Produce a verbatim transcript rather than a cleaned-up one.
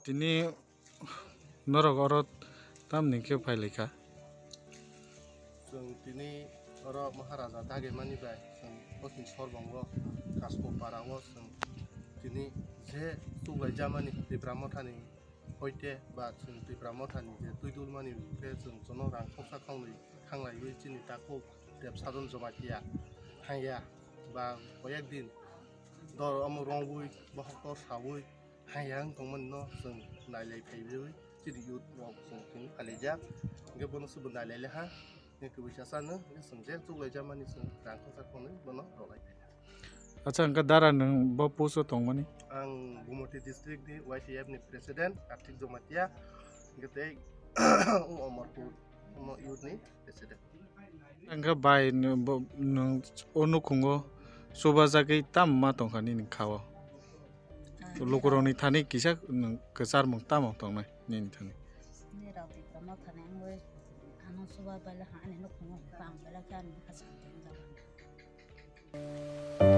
Tini norok oro tamni khe phailaikha? Chwng tini oro Maharaja dagimani bai chwng bosni sorbongo Kasko parao chwng tini je chuklaijamani Tipra Mothani hoite ba chwng Tipra Mothani je twi dulmani khe chwng jono rang khoksa khoknwi khanglaiwi chini takhuk Deb Sadon Jamatia hangya ba koyek din dor omo rongwi bohok tor sawi hangya wng tongmani no chwng nailai phaiwi chini youth rok chwng tini phailaijak. Hwnkhe bono se bo nailai le ha. Hwnkhe kibui sasano hwnkhe chwng je chuklaijamani chwng rang khoksa khoknwi bono rwlai phai. Acha, hwnkhe dara nwng bo post o tongmani? Ang Gumoti district ni Y T F ni president Karthik Jamatia, hwnkhe tei o Omorpur omo youth ni president. Hwnkhe bai nw-, bo-, nwng o nukhungo chubajagwi tamo ma tongkha nini kha o? Lukurokni thani kisa nwng kwcharmung tamo tongnai nini thani? Nirok Tipra Mothani wngwi ano chuba baila ha ani nukhungo bang baila khe ani bwkha santi wngjago.